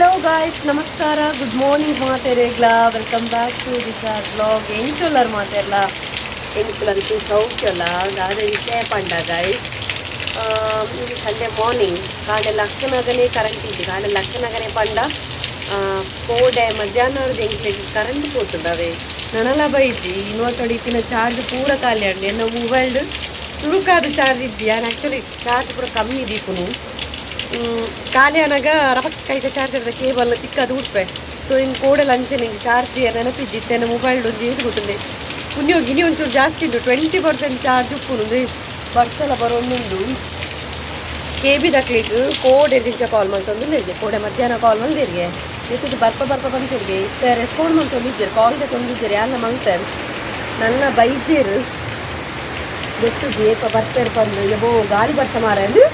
Hello guys, ನಮಸ್ಕಾರ, good morning ಮಾತೆರೆಗ್ಲಾ. Welcome back to Disha vlog. ಎಂಚೊಲ್ಲರ್ ಮಾತೆರ್ಲ? ಎಂಕುಲಂತೂ ಸೌಖ್ಯಲ್ಲ. ದಾದ ವಿಷಯ ಪಂಡ ಗಾಯ್ಸ್, ಇದು ಸಂಡೇ ಮಾರ್ನಿಂಗ್. ಕಾಂಡೆ ಲಕ್ಕನಗನೇ ಕರೆಂಟ್ ಇದ್ದು, ಕಾಂಡೆ ಲಕ್ಕನಗನೇ ಪಂಡ ಕೋಡೆ ಮಧ್ಯಾಹ್ನ ಎಂಕ್ಲೆಗ್ ಕರೆಂಟ್ ಪೋತುಂಡವೆ. ನನಲ ಬೈದಿ ಇನ್ವರ್ಟರ್ ಇತ್ತಿನ ಚಾರ್ಜ್ ಪೂರ ಖಾಲಿ ಆಂಡ್. ಎನ್ನ ಮೊಬೈಲ್ ಸುರುಕಾದ ಚಾರ್ಜ್ ಇದ್ದಿ. ಯಾನ್ ಆ್ಯಕ್ಚುಲಿ ಚಾರ್ಜ್ ಪೂರ ಕಮ್ಮಿ ದೀಪುನು. ಖಾಲಿ ಆನಾಗ ರಪಕ್ಕ ಐತ ಚಾರ್ಜರ್ದ ಕೇಬಲ್ ತಿಕ್ಕದು ಉಟ್ಪೆ. ಸೊ ಇನ್ನು ಕೋಡೆಲ ಅಂಚನೆ ಚಾರ್ಜ್ ನೆನಪಿದ್ದಿ ಇತ್ತೆ ಮೊಬೈಲ್ ಒಂಜಿ ಏತ್ ಗೊತ್ತುಂಡೆ ಪುಣ್ಯೋ ಗಿನಿ ಒಂಚೂರು ಜಾಸ್ತಿ ಉಂಟು. 20% ಚಾರ್ಜ್ ಉಪ್ಪುನು. ಬರ್ಸಲ ಬರೊಂದುಂಡು. ಕೆ ಬಿ ದಕ್ಲೆಗ್ ಕೋಡೆ ದಿಂಚ ಕಾಲ್ ಮಲ್ತೊಂದುಲ್ಲೆರ್ಗೆ. ಕೋಡೆ ಮಧ್ಯಾಹ್ನ ಕಾಲ್ ಮಲ್ದೆರ್ಗೆ. ಇತ್ತದು ಬರ್ಪ ಬರ್ಪ ಬಂತಿರ್ಗೆ. ಇತ್ತೆ ರೆಸ್ಪಾಂಡ್ ಮಲ್ತೊಂದಿಜ್ಜೆರ್, ಕಾಲ್ ದೆತ್ತೊಂದಿಜ್ಜೆರ್. ಯಾನ್ನ ಮಲ್ತೆ ನನ್ನ ಬೈಜೆರ್ ಗೊತ್ತು ಏಪ ಬರ್ಪೇರ್ ಪಂದ್. ಯಬೋ, ಗಾಳಿ ಬರ್ಸ ಮಾರಾಯಂದು.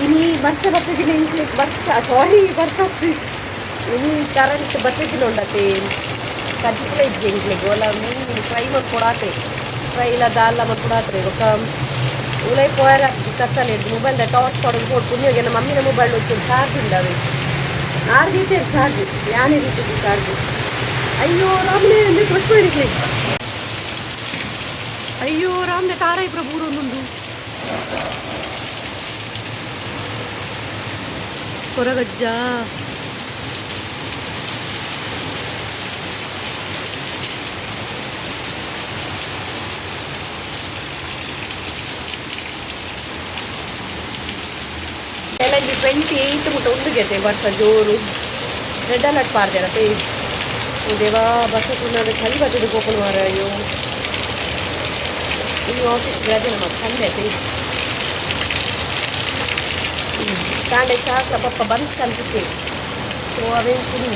ಇನಿ ಬರ್ಸ ಬರ್ತದಿನ ಇಂಕ್ಲೆಗ್. ಬರ್ಸ, ಸಾರಿ, ಬರ್ಸ. ಇನಿ ಕರೆಂಟ್ ಬರ್ತದಿನ ಉಂಡತೆ. ಕಜ್ಜಿಪುಲ ಇಜ್ಜಿ ಎಂಕ್ಲೆಗ್. ಒಲ ಮೀನ್ ಫ್ರೈ ಮಲ್ಪೊಡಾತೆ, ಫ್ರೈ ಇಲ್ಲ ದಾಲ್ಲ ಮಲ್ಪೊಡಾತ್ರೆ. ಬೊಕ್ಕ ಉಲೈ ಪೋಯರ ಕತ್ತಲೆ. ಮೊಬೈಲ್ ಟಾರ್ಚ್ ಪಾಡೊಂದು ಪೋಡು. ಪುಣ್ಯೋಗೆ ನಮ್ಮ ಮಮ್ಮಿನ ಮೊಬೈಲ್ ಒಂಚೂರು ಚಾರ್ಜ್ ಉಂಡವೆ. ಆರು ದೀತೆರ್ ಚಾರ್ಜ್, ಯಾನೇ ದೀತಿದ್ದು ಚಾರ್ಜ್. ಅಯ್ಯೋ ರಾಮನೇ, ತೋಚ್ಕೊಂಡಿರ್ಲಿ. ಅಯ್ಯೋ ರಾಮನೆ, ತಾರಾಯಿ ಪ್ರಭು ಒಂದೊಂದು ಕೊರಗಜ್ಜ. 28 ಮುಟ್ಟ ಉಂಡುಗೆತೆ ಬರ್ಸ ಜೋರು. ರೆಡ್ ಅಲರ್ಟ್ ಪಾಡ್ದೇರತೆ. ದೇವಾ, ಬಸ್ ತೂನಗ ಚಳಿ ಬತ್ತದ ಪೋಪುಂಡು ಮಾರ್ರೆ. ಅಯ್ಯೋ, ಇನ್ನು ಆಫೀಸ್ ರಜೆ ನಮಕ್, ಸಂಡೆ ಅತೆ. ಕಾಂಡೆ ಚಾಕ್ಲ ಪಪ್ಪ ಬನ್ಸ್ ಕಲ್ತಿತ್ತೆ. ಸೊ ಅವೇನು ಕುಡಿ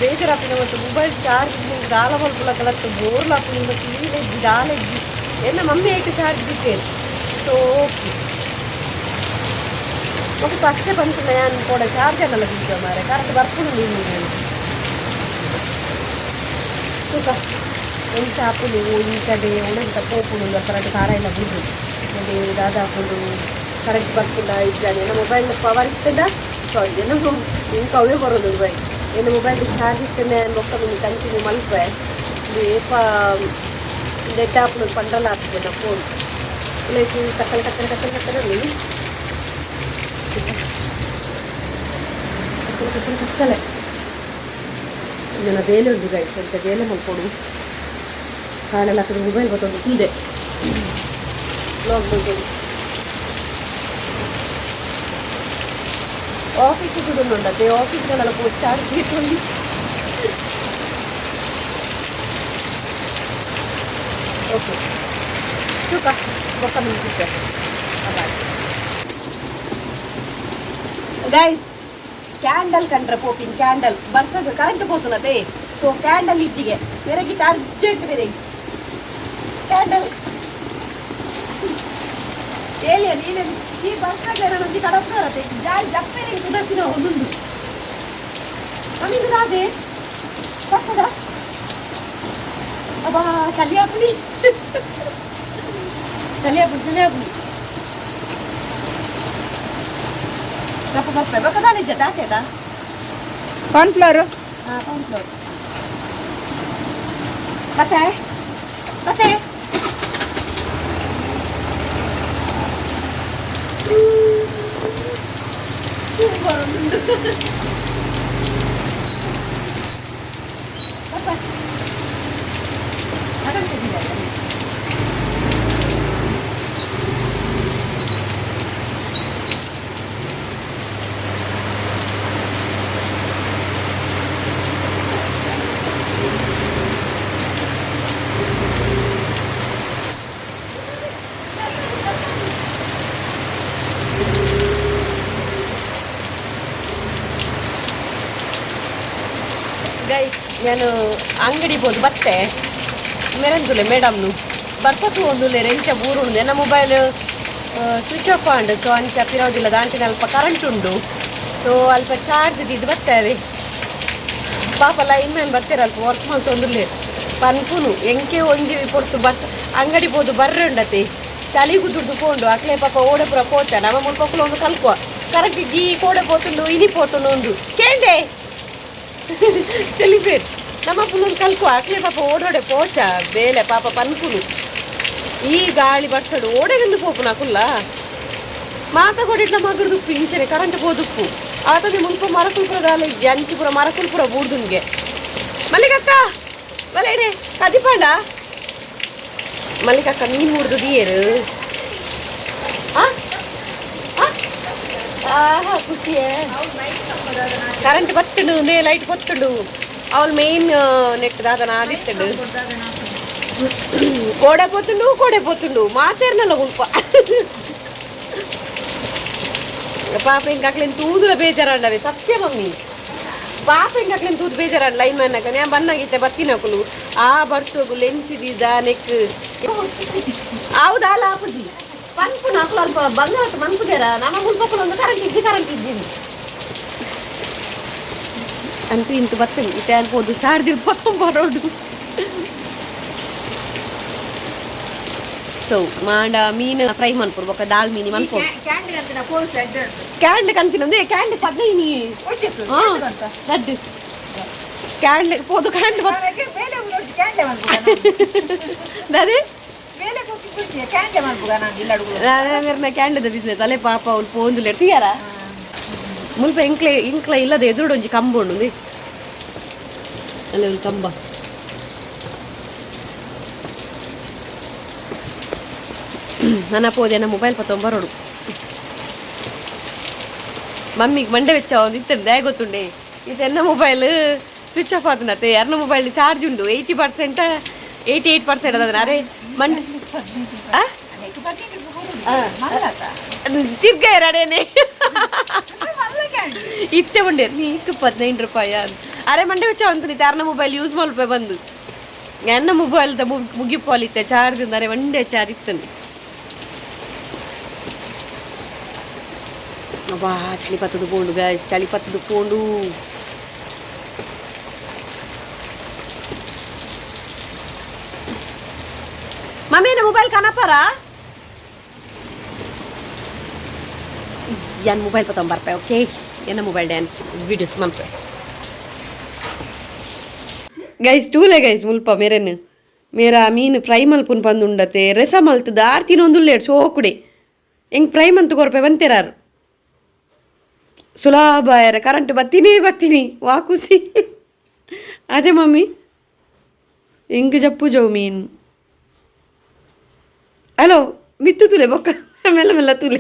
ಬೇಜಾರಾಪಿನ ಮತ್ತು ಮೊಬೈಲ್ ಚಾರ್ಜ್ ದಾಲ ಮಲ್ಪುಲ ಕಲತ್ತು ಬೋರ್ಲ ಆಪುಂಡು. ಮತ್ತು ಇಜ್ಜಿ, ದಾಲ ಇಜ್ಜಿ. ಎನ್ನ ಮಮ್ಮಿ ಐಟ್ ಚಾರ್ಜ್ ದಿತ್ತೇರು. ಸೊ ಓಕೆ, ಮತ್ತೆ ಫಸ್ಟೇ ಬಂತು. ಯಾನ್ ಕೂಡ ಚಾರ್ಜ್ ಅನ್ನಲ್ಲ ದಿಕ್ಕ ಮಾರೆ. ಕರೆಂಟ್ ಬರ್ಪುಂಡು ನೀನು ತೂಕ ಎಂಚ ಆಪುಂಡು. ಈ ಕಡೆ ಉಣಂತ ಪೋಪುಂಡು. ಕರೆಂಟ್ ತಾರ ಇಲ್ಲ ಬುಡ್ಡು ಮತ್ತೆ ದಾದ ಆಪುಂಡು? ಕರೆಂಟ್ ಬರ್ಪುಂಡ ಇಜ್ಜ? ಎನ್ನ ಮೊಬೈಲ್ ಪವರ್ ಇತ್ತದ, ಸಾರಿ, ಏನೋ ಇಂಕ ಅವೇ ಬರೋದು ಬೈ. ಎನ್ನ ಮೊಬೈಲ್ ಚಾರ್ಜ್ ಇತ್ತನೆ. ಬೊಕ್ಕ ಮಿನಿ ಕಂಟಿನ್ಯೂ ಮಲ್ಪೆ. ಇದು ಏಪ ಡೆಡ್ ಆಪುಂಡು ಪಂಡ್ರಲ ಆಗ್ತದೆ. ಫೋನ್ ಲೈಕ್ ಕತ್ತಲೆ ಕತ್ತಲೆ ಕತ್ತಲೆ ಕತ್ತಲೆ ಉಂಡು. ಕತ್ತಲೆ ಕತ್ತಲೆ ಕತ್ತಲೆ. ಜನ ಬೇಲೆ ಉಂಟು ಗೈಸ್ ಅಂತ ಬೇಲೆ ಮಲ್ಪೊಡು. ಕಾಲೆಲ್ಲ ಹಾಕಿದ್ರೆ ಮೊಬೈಲ್ ಬತ್ತೊಂದು ಕುಲ್ದೆ ವ್ಲಾಗ್ ಮಲ್ತೊಂದು. ಆಫೀಸ್ ಉಂಡತೆ. ಆಫೀಸ್ಗಳೆಲ್ಲ ಪೋದು ಚಾರ್ಜ್ ಇಟ್ಟೊಂದು. ಓಕೆ, ತೂಕ, ಬೊಕ್ಕ ನಿಂತಿದ್ದೆ. Bye guys. ಕ್ಯಾಂಡಲ್ ಕಂಡ್ರೆ ಪೋಪಿನ್ ಕ್ಯಾಂಡಲ್. ಬರ್ಸಗ ಕರೆಂಟ್ ಪೋತುನತೆ. ಸೊ ಕ್ಯಾಂಡಲ್ ಇಜ್ಜಿಗೆ ಬೆರಗಿ ಅರ್ಜೆಂಟ್ ಬೇರೆ ಕ್ಯಾಂಡಲ್ ಏಳಿಯ ನೀನೆ. ಈ ಬರ್ಸಾಗ ಒಂಜಿ ಕಡಪ್ಪಾರತೆ ಜಾಯ್ ಜಪ್ಪೆರೆ ಸುದಸಿನ ಒಂದೊಂದು ನಮಿಂದು ರಾದೆ ಬರ್ತದ. ಅಬ್ಬಾ, ಚಳಿ ಆಪುನಿ, ಚಳಿ ಆಪುನಿ, ಚಳಿ ಆಪುನಿ. ದಪ್ಪ ಬರ್ಪೆ ಬೊಕ್ಕ ದಾಲಿಜ್ಜ ದಾತೇದ. ಕಾರ್ನ್ಫ್ಲವರ್. ಹಾಂ, ಕಾರ್ನ್ಫ್ಲವರ್. ಮತ್ತೆ ಮತ್ತೆ ಬರೋದುಂಟು. ಬರ್ಪ. ಅದನ್ನು. ಗೈಸ್, ನಾನು ಅಂಗಡಿ ಪೋದು ಬತ್ತೆ. ಮೆರಂದುಲೆ ಮೇಡಮ್ನು ಬರ್ಸತು ಒಂದುಲ್ಲೆ ಎಂಚ ಬೂರುಂಡು. ಎನ್ನ ಮೊಬೈಲ್ ಸ್ವಿಚ್ ಆಫ್ ಆಂಡ್. ಸೊ ಅಂಚ ಪಿರೋದಿಲ್ಲ ದಾಂಟಿನ ಅಲ್ಪ ಕರೆಂಟ್ ಉಂಡು. ಸೊ ಅಲ್ಪ ಚಾರ್ಜ್ ದಿದ್ದು ಬರ್ತೇವೆ. ಪಾಪ ಲೈನ್ ಮ್ಯಾನ್ ಬರ್ತೀರ, ಅಲ್ಪ ವರ್ಕ್ ಮಲ್ತೊಂದುಲ್ಲೆರ್. ಪನ್ಪುನು ಎಂಕೆ ಒಂಜಿ ಪೊರ್ತು ಬಸ್ ಅಂಗಡಿ ಪೋದು ಬರ್ರೆ ಉಂಡತೆ ಚಳಿ ಕುದುರ್ದು ಪೋಂಡು ಅಕ್ಲೆ ಪಾಪ ಓಡೆ ಪೂರ ಪೋತ ನಮ್ಮ ಮುಲ್ಪಕ್ಕುಲು ಒಂದು ಕಲ್ಕುವ ಕರೆಕ್ಟ್ ಜೀ ಕೋಡೆ ಪೋತುಂಡು ಇನಿ ಪೋತುಂಡು ಒಂದು ಕೇಂಡೆ ತೆಲಿಬೇರ್ ನಮ್ಮ ಪುಲ್ಲೊಂದು ಕಲ್ಕುವ ಅಕ್ಲೆ ಪಾಪ ಓಡೋಡೆ ಪೋಚ ಬೇಲೆ ಪಾಪ ಪನ್ಪುನು ಈ ಗಾಳಿ ಬರ್ಸಡು ಓಡೆಗೆಂದು ಪೋಪುನ ಅಕುಲ್ಲ ಮಾತ ಕೊಡಿಟ್ಲ ಮಗರ್ದುಪ್ಪು ಇಂಚನೆ ಕರೆಂಟ್ ಪೋದುಪ್ಪು ಆತದೆ ಮುಲ್ಪ ಮರಕುಲ್ಪುರ ದಾಲ ಅಂಚಿಪುರ ಮರಕುಲ್ಪುರ ಬೂಡ್ದುನ್ಗೆ ಮಲ್ಲಿಕಕ್ಕ ಮಲೇಡೆ ಕದಿಪಾಂಡ ಮಲ್ಲಿಕಕ್ಕ ಮೀನು ಮುರಿದು ದಿಯೇರು ಆಹಾ ಖುಷಿಯೇ ಕರೆಂಟ್ ಬತ್ತುಂಡು ನೇ ಲೈಟ್ ಬತ್ತುಂಡು ಅವಳು ಮೇನ್ ನೆಟ್ ದಾದನ ಆದಿತ್ತುಂಡು ಕೋಡೆ ಪೋತುಂಡು ಕೋಡೆ ಪೋತುಂಡು ಮಾತೇರ್ನಲ್ಲ ಉಲ್ಪ ಪಾಪ ಹಿಂಗೆ ಅಕ್ಲೇನು ತೂದುಲ ಬೇಜಾರಾಂಡವೆ ಸತ್ಯ ಮಮ್ಮಿ ಪಾಪ ಹಿಂಗೆ ಅಕ್ಲೇನು ತೂದು ಬೇಜಾರಾಂಡ ಲೈನ್ ಮ್ಯಾನ್ ನ್ಯಾ ಬನ್ನಾಗಿತ್ತೆ ಬತ್ತಿನಕುಲು ಆ ಬರ್ಸೋಗು ಲೆಂಚಿದಿದ ನೆಕ್ ಹೌದಾ ಆಪುಜಿ ಪನ್ಪು ನಾಕುಲು ಅಲ್ಪ ಬಂಗಾರ ಮನ್ಪುಜಾರ ನಮ್ಮ ಮುಲ್ಪಕ್ಕುಲು ಒಂದು ಕರೆಂಟ್ ಇಜ್ಜಿ ಕರೆಂಟ್ ಇಜ್ಜಿ ಅಂತೂ ಇಂತು ಬರ್ತೇನೆ ಇತ್ತೆ ಅನ್ಬೋದು ಚಾರ್ಜ್ ಬರೋಡು ಸೊ ಮಾಂಡ ಮೀನು ಫ್ರೈ ಮನ್ಪುರು ಬೊಕ್ಕ ದಾಲ್ ಮೀನಿ ಮನ್ಪುರು ಕ್ಯಾಂಡ್ ಕಂತಿನ ಕ್ಯಾಂಡ್ ಪದ್ನೈನಿ ರಡ್ಡು ಕ್ಯಾಂಡ್ ಪೋದು ಕ್ಯಾಂಡ್ ಅದೇ ಕ್ಯಾಂಡ್ದ ಬಿಸ್ನೆಸ್ ಅಲ್ಲೇ ಪಾಪ ಅವ್ರು ಪೋಂದುಲೆಡ್ తీಯರ ಮುಲ್ಪ ಎಂಕ್ಲೆ ಇಂಕ್ಲ ಇಲ್ಲದ ಎದುರುಡು ಒಂಜಿ ಕಂಬ ಉಂಡು ಅಲ್ಲೇ ಒಂದು ಕಂಬ ನನ್ನ ಪೋದೆ ಮೊಬೈಲ್ ಪತ್ತೊಂಬರೋಡು ಮಮ್ಮಿಗೆ ಮಂಡೆ ವೆಚ್ಚ ಒಂದು ಇತ್ತಂಡೆ ದಯ ಗೊತ್ತುಂಡೆ ಇದೆನ್ನ ಮೊಬೈಲ್ ಸ್ವಿಚ್ ಆಫ್ ಆತನತ್ತೆ ಯಾರನ್ನ ಮೊಬೈಲ್ ಚಾರ್ಜ್ ಉಂಡು 80% 88% ಅದ ಅರೆ ಮಂಡೆ ತಿರ್ಗಾಯರಡೇನೆ ಇತ್ತೆ ಉಂಡೆ ನೀಕು 15 ರೂಪಾಯಿ ಅರೆ ಮಂಡೆ ವೆಚ್ಚ ಅಂತ ಯಾರನ್ನ ಮೊಬೈಲ್ ಯೂಸ್ ಮಲ್ಪ ಬಂದು ಎನ್ನ ಮೊಬೈಲ್ ಮುಗಿಪೋಲಿತ್ತೆ ಚಾರ್ಜ್ ಅರೆ ಮಂಡೆ ಚಾರ್ಜ್ ಇತ್ತಂದೆ ಅಬ್ಬಾ ಚಳಿ ಪತ್ತದು ಪೋಂಡು ಗಾಯ್ಸ್ ಚಳಿ ಪತ್ತದು ಪೋಂಡು ಮಮ್ಮಿ ಮೊಬೈಲ್ ಕನಪರ ಯಾನ್ ಮೊಬೈಲ್ ಪತ್ತೊಂಬರ್ಪೆ ಓಕೆ ಎನ್ನ ಮೊಬೈಲ್ ಡ್ಯಾನ್ಸ್ ವೀಡಿಯೋಸ್ ಮನ್ಪೆ ಗೈಸ್ ಟೂಲೆ ಗೈಸ್ ಮುಲ್ಪ ಮೇರೆನ್ ಮೇರ ಮೀನು ಫ್ರೈ ಮಲ್ಪುನ್ ಪಂದುಂಡತೆ ರೆಸ ಮಲ್ತದ ಆರ್ತಿನ ಒಂದು ಲೇಟ್ ಸೋಕುಡೆ ಹೆಂಗೆ ಫ್ರೈ ಮಂತು ಕೊರ್ಪೆ ಬಂತಿರಾರು ಸುಲಭ ಕರೆಂಟ್ ಬತ್ತೀನಿ ಬತ್ತೀನಿ ವಾ ಖುಷಿ ಅದೇ ಮಮ್ಮಿ ಹೆಂಗೆ ಜಪ್ಪು ಜೋ ಮೀನು ಹಲೋ ಮಿತ್ತು ತುಲೆ ಬೊಕ್ಕ ಮೆಲ್ಲ ಮೆಲ್ಲ ತುಲೆ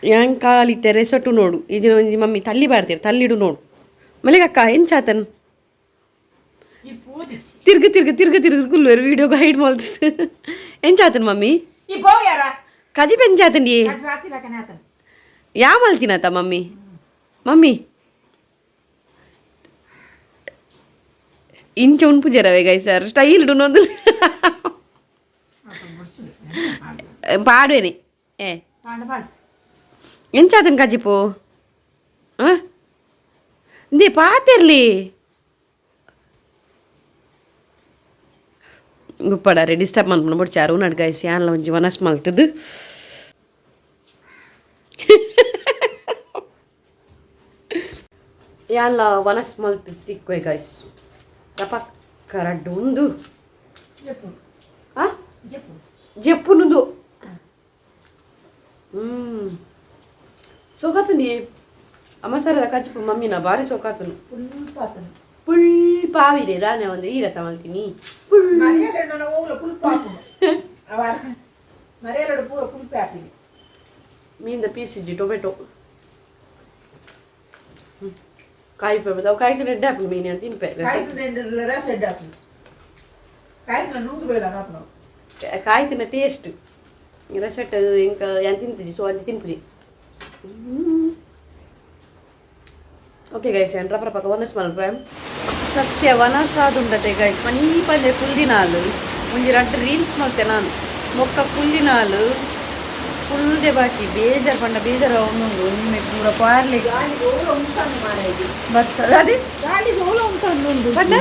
ಯಾಂಗ್ ಕಾಲಿತ್ತೆ ರೆಸೊಟ್ಟು ನೋಡು ಈಜಿನ ಒಂಜಿ ಮಮ್ಮಿ ತಲ್ಲಿ ಬಾರ್ತೀರ ತಲ್ಲಿಡು ನೋಡು ಮಲ್ಲಿಗಕ್ಕ ಎಂಚಾತನ್ ತಿರ್ಗು ತಿರ್ಗು ತಿರ್ಗು ತಿರ್ಗು ಕುಲ್ಲುವರು ವೀಡಿಯೋ ಗೈಡ್ ಮಲ್ತು ಎಂಚಾತನ್ ಮಮ್ಮಿ ಕಜಿ ಪೆಂಚಾತಂಡಿ ಯಾ ಮಲ್ತಿನತ ಮಮ್ಮಿ ಮಮ್ಮಿ ಇಂಚ ಉಣ್ಪುಜರವೆ ಗೈ ಸರ್ ಸ್ಟೈಲ್ ಇನ್ನೊಂದು ಪಾಡುವೇನೆ ಏ ಎಂಚಾತನ್ ಕಜಿಪು ಹಾಂ ಇಂದೇ ಪಾತಿರ್ಲಿ ಉಪ್ಪಡಾರೆ ಡಿಸ್ಟರ್ಬ್ ಮನ್ಪುನ ಬೊಡ್ಚಾರು ಉನ್ನಡ್ ಗೈಸ್ ಯಾನ್ಲ ಒಂಜಿ ವನಸ್ ಮಲ್ತದು ಯಾನ್ಲ ವನಸ್ ಮಲ್ತು ತಿಕ್ವೆ ಗೈಸ್ ರಪಕ್ಕ ರಡ್ಡು ಉಂದು ಜೆಪ್ಪುನುಂದು ಸೋಕಾತನಿ ಅಮಸರದ ಕಜ್ಜಿಪು ಮಮ್ಮಿನ ಬಾರಿ ಸೋಕಾತನು ಪುಲ್ ಪಾವಿದೆ ದಾನೆ ಒಂದು ಈ ರಥ ಮಲ್ತೀನಿ ಮೀನ್ದ ಪೀಸ್ ಇಜ್ಜಿ ಟೊಮೆಟೊ ಕಾಯಿ ಪೆ ಅವು ಕಾಯಿ ರೆಡ್ ಆಪುಂಡು ಮೀನು ಅಂತ ತಿನ್ಪೆ ಕಾಯಿ ತಿನ್ನ ಟೇಸ್ಟ್ ರೆಸೆಟ್ ಇಂಕ ಯಾನ್ ತಿಂತಿಜಿ ಸೊ ಅಂಚ ತಿನ್ಪುಲಿ ಓಕೆ ಗೈಸ್ ಯಾನ್ ರಪ್ಪ ಪಕ್ಕ ವನಸ್ ಮಲ್ಪೆ ಸತ್ಯ ವನಸಾದುಂಡತೆ ಗೈಸ್ ಮನೀ ಪಲ್ಲೆ ಕುಲ್ದಿನಾಲು ಒಂಜಿ ರಡ್ಡ್ ರೀಲ್ಸ್ ಮಲ್ತೆ ನಾನು ಮೊಕ್ಕ ಕುಲ್ದಿನಾಲು ಫುಲ್ದೆ ಬಾಕಿ ಬೇಜಾರ್ ಪಂಡ ಬೇಜಾರ ಒಂದೊಂದು ಒಮ್ಮೆ ಪೂರ ಪಾರ್ಲೆ ಬರ್ಸ ಅದೇ ಪಂಡ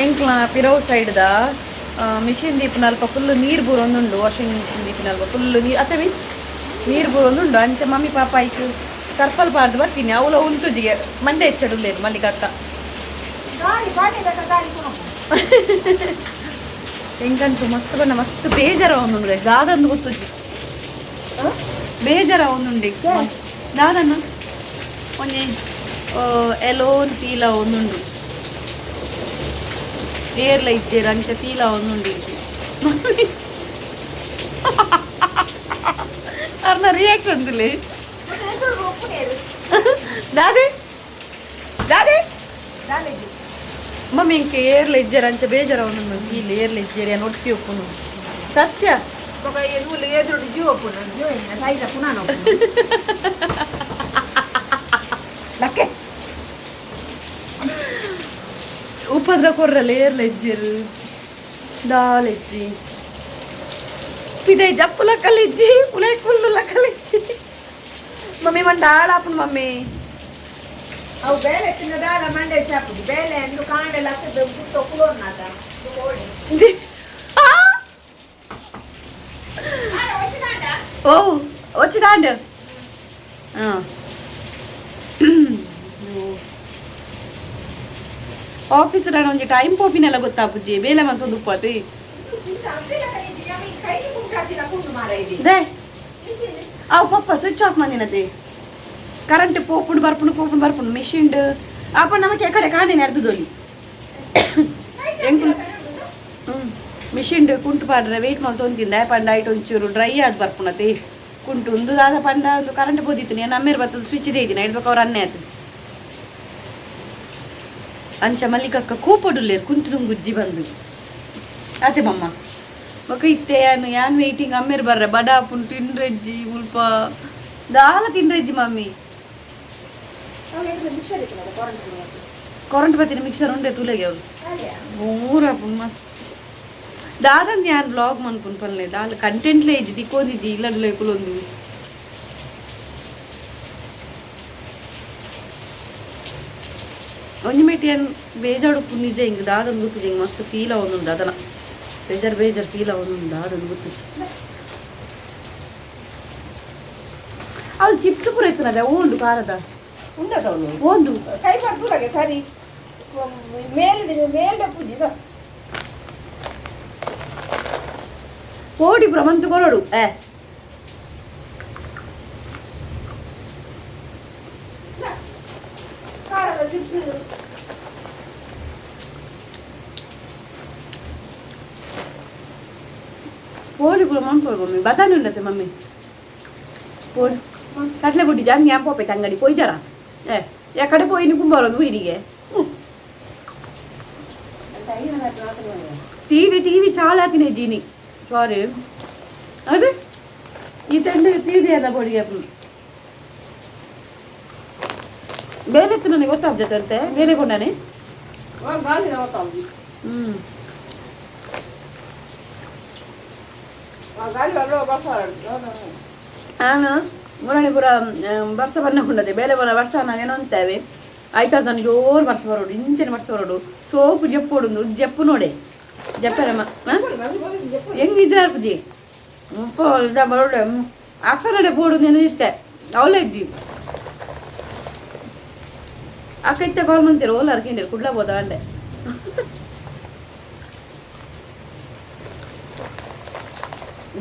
ಎಂಕ್ಲ ಪಿರವ್ ಸೈಡ್ದ ಮಿಷಿನ್ ದೀಪನಲ್ಪ ಫುಲ್ ನೀರು ಬೂರೊಂದುಂಡು. ವಾಷಿಂಗ್ ಮಿಷಿನ್ ದೀಪನಲ್ಪ ಫುಲ್ ನೀರು ಅತ್ತೆ ಮೀನ್ ನೀರು ಬೂರೊಂದುಂಡು. ಅಂಚ ಮಮ್ಮಿ ಪಾಪ ಐಕ್ ಟರ್ಪಲ್ ಪಾರ್ದು ಬರ್ತೀನಿ ಅವಳ ಉಂತುಜಿಗೆ ಮಂಡೆ ಹೆಚ್ಚಡುಲ್ಲೇರು ಮಲ್ಲಿಕಕ್ಕ. ಎಂಕಂತೂ ಮಸ್ತ್ ಬಣ್ಣ ಮಸ್ತ್ ಬೇಜಾರ ಒಂದುಂಡು ದಾದಂದು ಗೊತ್ತುಜಿ ಬೇಜಾರ ಒಂದುಂಡು ದಾದನ್ನ ಒಂಜಿ ಎಲೋನ್ ಫೀಲ ಒಂದುಂಡು ಏರ್ಲ ಇಜ್ಜೇರು ಅಂಚ ಫೀಲ ಒಂದುಂಡು. ಅರ್ನ ರಿಯಾಕ್ಷನ್ ತುಲೆ ದಾದೆ ದಾದೆ ಮಮ್ಮಿ ಇಂಕೆ ಏರ್ಲ ಇಜ್ಜೇರು ಅಂಚ ಬೇಜಾರ ಒಂದುಂಡು ಫೀಲ್ ಏರ್ಲ ಇಜ್ಜೇರು ಏನು ಒಟ್ಟಿ ಒಪ್ಪುನು ಸತ್ಯ. ಉಪದ್ರ ಕೊರ್ರಲ್ಲ ಏರ್ಲ ಇಜ್ಜೇರು ದಾಲೆಜ್ಜಿ ಪಿದೈ ಜಪ್ಪು ಲಕ್ಕಲಿಜ್ಜಿ ಉಲೈ ಕುಲ್ಲು ಲಕ್ಕಲಿಜ್ಜಿ ಮಮ್ಮಿ ಮಂಡ ಹಾಳಾಪುಂಡು ಮಮ್ಮಿ. ಅವು ಬೇಲೆ ತಿನ್ನದಾಲ ಮಂಡೆ ಚಾಪುದು ಬೇಲೆ ಅಂದು ಕಾಂಡೆಲ್ಲ ಕುಲೋರ್ನಾತ. ಓ వచ్చిదాండు. ಆಫೀಸ್ ಒಂಜಿ ಟೈಮ್ ಪೋಪಿನೆಲ್ಲ ಗೊತ್ತಾಪುಜ್ಜಿ ಬೇಲೆ ಮಂತೊಂದು ಉಪ್ಪತಿ they ಅವು ಪಪ್ಪ ಸ್ವಿಚ್ ಆಫ್ ಮಂದಿನತೆ ಕರೆಂಟ್ ಪೋಪುಂಡು ಬರ್ಪುಂಡು ಪೋಪುಂಡು ಬರ್ಪುಂಡು ಮಿಷಿನ್ಡ್ ಅಪ್ಪ ನಮಗೆ ಎಕಡೆ ಕಾಂದಿನ ಅರ್ಧದೊಲಿ ಎಂಕು ಮಿಷಿನ್ಡ್ ಕುಂಟು ಪಾಡ್ರೆ ವೆಯ್ಟ್ ಮಲ್ತೊಂತಿಂದ ಪಂಡ ಐಟ್ ಒಂಚೂರು ಡ್ರೈ ಆದ್ ಬರ್ಪುಂಡತೆ ಕುಂಟು ಒಂದು ದಾದ ಪಂಡ ಒಂದು ಕರೆಂಟ್ ಪೋದಿತ್ತು ನಾನು ಅಮ್ಮೇರು ಬರ್ತದೆ ಸ್ವಿಚ್ ದೇದಿನ ಇಡ್ಬೇಕು ಅವ್ರು ಅನ್ನೆ ಆತದೆ ಅಂಚ ಮಲ್ಲಿಕಕ್ಕ ಕೂಪಡುಲ್ಲೇರು ಕುಂಟು ಗುಜ್ಜಿ ಬಂದು ಅದೇ ಮಮ್ಮ ಬೊಕ ಇತ್ತೆ ಯಾನು ಯಾನ್ ವೇಟಿಂಗ್ ಅಮ್ಮೇರು ಬರ್ರೆ ಬಡ ಪುಂಟು ತಿಂಡ್ರೆಜ್ಜಿ ಮುಲ್ಪ ದಾಲ ತಿಂಡ್ರೆಜ್ಜಿ ಮಮ್ಮಿ. ಕರೆಂಟ್ ಬತ್ತೀನಿ ಮಿಕ್ಸರ್ ಉಂಡೆ ತುಲೆಗೆ ಅವರು ಮೂರ ಮಸ್ತ್ ದಾದಂದು ಯಾನ್ ಬ್ಲಾಗ್ ಮನ್ಪುನ್ ಪಲ್ಲೆ ದಾಲ ಕಂಟೆಂಟ್ಲೇ ಇಜ್ಜಿ ತಿಕ್ಕೊಂದಿಜ್ಜಿ ಇಲ್ಲಡ್ಲೆ ಕುಲೊಂದು. ಒಂಜಿ ಮೇಟಿ ಯಾನ್ ಬೇಜಾಡು ನಿಜ ಹಿಂಗೆ ದಾದಂದು ಗೊತ್ತಿಜಿ ಹಿಂಗೆ ಮಸ್ತ್ ಫೀಲ್ ಆವೊಂದುಂಡು ಅದನ ಬೇಜಾರು ಬೇಜಾರು ಫೀಲ್ ಆವೊಂದುಂಡು ದಾದಂದು ಗೊತ್ತಿಜಿ. ಅವು ಚಿಪ್ಸ್ ಪೂರ ಇತ್ತನದ ಓಂಡು ಖಾರದ ಉಂಡದವನು ಓಂಡು ಕೈ ಪಡ್ಪುರಗೆ ಸರಿ ಮೇಲ್ ಮೇಲ್ಡ ಪೂಜಿದ ಪೋಡಿ ಪೂರ ಮಂತು ಕೊರಡು ಏ ಖಾರದ ಚಿಪ್ಸ್ ಪೋಡಿ ಪೂರ ಮನ್ಪೊಡು ಮಮ್ಮಿ ಬದಾನಿ ಉಂಡತೆ ಮಮ್ಮಿ ಪೋಡಿ ಕಡಲೆ ಬುಡ್ಡಿ ಜಾನ್ ಯಾನ್ ಪೋಪೆ ತಂಗಡಿ ಪೋಯ್ಜಾರ ಏ ಯಾ ಕಡೆ ಪೋಯಿನಿ ಕುಂಬಾರೊಂದು ಹುಯಿನಿಗೆ ಟಿವಿ ಟಿವಿ ಚಾಲಾತಿನೇ ಜೀನಿ ಸಾರಿ ಅದೇ ಈ ತಂಡ ಟಿವಿ ಅಲ್ಲ ಬೋಡಿಗೆ ಬೇಲೆ ನನಗೆ ಗೊತ್ತಾಗ್ತಂತೆ ಬೇಲೆ ಕೊಂಡಾನೆ. ಹ್ಮ್ ನಾನು ಮುರಾಣಿ ಪೂರ ಬರ್ಸ ಬಣ್ಣ ಕೊಂಡದೆ ಬೇಲೆ ಬಣ್ಣ ವರ್ಷ ಏನೋ ಅಂತೇವೆ ಆಯ್ತಾ ನಾನು ಜೋರು ಬರ್ಸ ಬರೋಡು ಇಂಚನೆ ಬರ್ಸ ಬರೋಡು ಸೋಪು ಜಪ್ಪೋಡು ಜಪ್ಪು ನೋಡೆ ಜಪ್ಪರಮ್ಮ ಹೆಂಗ್ ಇದ್ರ ಪುಜಿ ಮುಪ್ಪ ಬರೋಡೆ ಅಕ್ಕ ನಡೆ ಬೋಡು ನೆನೆದಿತ್ತೆ ಅವಳೇ ಇದ್ವಿ ಅಕ್ಕ ಇತ್ತೆ ಕಾಲ್ ಮಂತೀರ ಓಲಾರ್ ಕೇಂದ್ರ ಕುಡ್ಲ ಬೋದ ಅಂಡೆ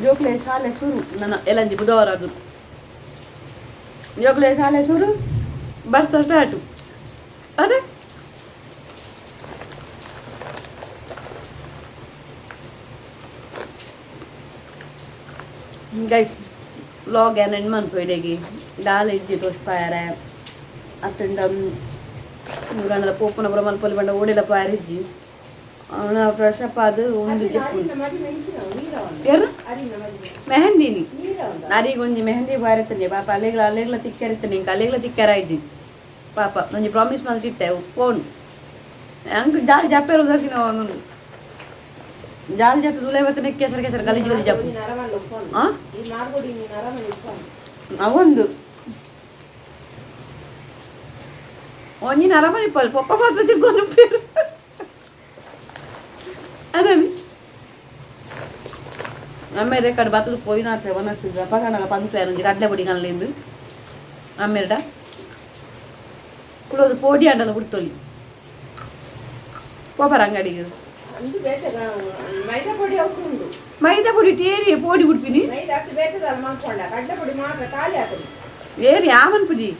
ಜೋಕ್ಲೆ ಶಾಲೆ ಶುರು ನನ್ನ ಎಲ್ಲಂಜಿ ಬುಧವಾರ ಅದು ಜೋಕ್ಲೆ ಶಾಲೆ ಶುರು ಬರ್ಸ ಸ್ಟಾರ್ಟು ಅದೇ ಗೈಸ್ ವ್ಲಾಗ್ ಏನ್ ಎಂಡ್ ಮನ್ಪೊಯ್ಡೆಗಿ ದಾಲ ಇಜ್ಜಿ ತೋಷ್ಪಾಯರೆ ಅತ್ತಂಡ ನೂರಾಣದ ಪೋಪುನ ಪುರ ಮನ್ಪೊಲಿ ಬಂಡ ಓಡಿಲ ಪಾಯರ ಇಜ್ಜಿ ಅವನ ಫ್ರೆಶ್ ಅಪ್ ಅದು ಒಂದು ಜಪ್ಪು ಯಾರು ಮೆಹಂದಿನಿ ಅರಿಗೊಂಜಿ ಒಂಜಿ ಮೆಹಂದಿ ಬಾರಿತ್ತನೆ ಪಾಪ ಅಲ್ಲೇಗ್ಲ ಅಲ್ಲೇಗ್ಲ ತಿಕ್ಕರಿತ್ತನೆ ಇಂಕ ಅಲ್ಲೇಗ್ಲ ತಿಕ್ಕರ ಇಜ್ಜಿ ಪಾಪ ಒಂಜಿ ಪ್ರಾಮಿಸ್ ಮಲ್ತಿತ್ತೆ ಫೋನ್ ಅಂಕ್ ಜಾಲಿ ಜಪ್ಪೇರು ಒಂದೊಂದು. ಜಾಲ್ ಜಾತ ದುಲೈ ಬತ್ತನೆ ಕೆಸರು ಕೆಸರು ಗಲೀಜು ಗಲೀಜು ಆಪುಂಡು. ಆ? ಈ ಮಾರ್ಗೋಡಿ ಅರಮನೆ ಉಪ್ಪು. ಅವೊಂದು ಒಂಜಿನ ಅರಮನೆ ಪಲ್ ಪೊಪ್ಪ ಮಾತ್ರ ಚಿಕ್ಕೊಂಡು ಪೇರು ಅದೇ. ಅಮ್ಮೇರೆ ಕಡೆ ಬತ್ತದ ಪೋಯಿನ ವನಸ್ ಪಗಣಲ ಪಂಚ ಒಂಜಿ ಕಡಲೆ ಪೊಡಿ ಕನಲಿಂದು ಅಮ್ಮೇರ್ಡ ಕುಡೋದು ಪೋಡಿ ಅಂಡಲ ಬಿಡ್ತೊಲಿ ಪೋಪರ ಅಂಗಡಿಗೆ. ಅಂದು ಬೇತೆ ಮೈದಾ ಪೊಡಿ ಅವಕು ಉಂಡು. ಮೈದಾ ಪೊಡಿ ಟೇರಿ ಪೋಡಿ ಬಿಡ್ತೀನಿ. ಮೈದಾ ಅತ್ತು ಬೇತದಲ್ಲ ಮಾಡ್ಕೊಂಡ, ಕಡಲೆ ಪೊಡಿ ಮಾತ್ರ ಖಾಲಿ ಆಗ್ತದೆ. వేరే ఆమన్పుది.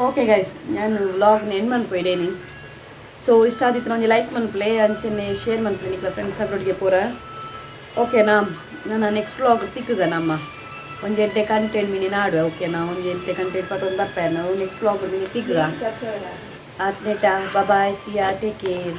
ಓಕೆ ಗೈಸ್, ನಾನು ವ್ಲಾಗ್ನ ಎಂಡ್ ಮನ್ಪೊಯ್ಡೇನಿ. ಸೊ ಇಷ್ಟ ಆದಿತ್ತು ಒಂಜಿ ಲೈಕ್ ಮನ್ಪ್ಲೆ, ಅಂಚನೆ ಶೇರ್ ಮನ್ಪ್ಲೆ ನಿಕ್ಲ ಫ್ರೆಂಡ್ಸ್ ಅಬ್ರೋಡ್ಗೆ ಪೂರ. ಓಕೆನಾ? ನನ್ನ ನೆಕ್ಸ್ಟ್ ವ್ಲಾಗ್ ತಿಕ್ಕುಗ ನಮ್ಮ ಒಂಜಿ ಎಡ್ಡೆ ಕಂಟೆಂಟ್ ಮಿನಿ ನಾಡುವೆ. ಓಕೆನಾ? ಒಂಜಿ ಎಡ್ಡೆ ಕಂಟೆಂಟ್ ಪಟ್ಟೊಂದು ಬರ್ಪೆ ನಾವು. ನೆಕ್ಸ್ಟ್ ವ್ಲಾಗ್ ಮಿನಿ ತಿಕ್ಕುಗ. ಆತ್ನೇಟ, bye, see ya, take care.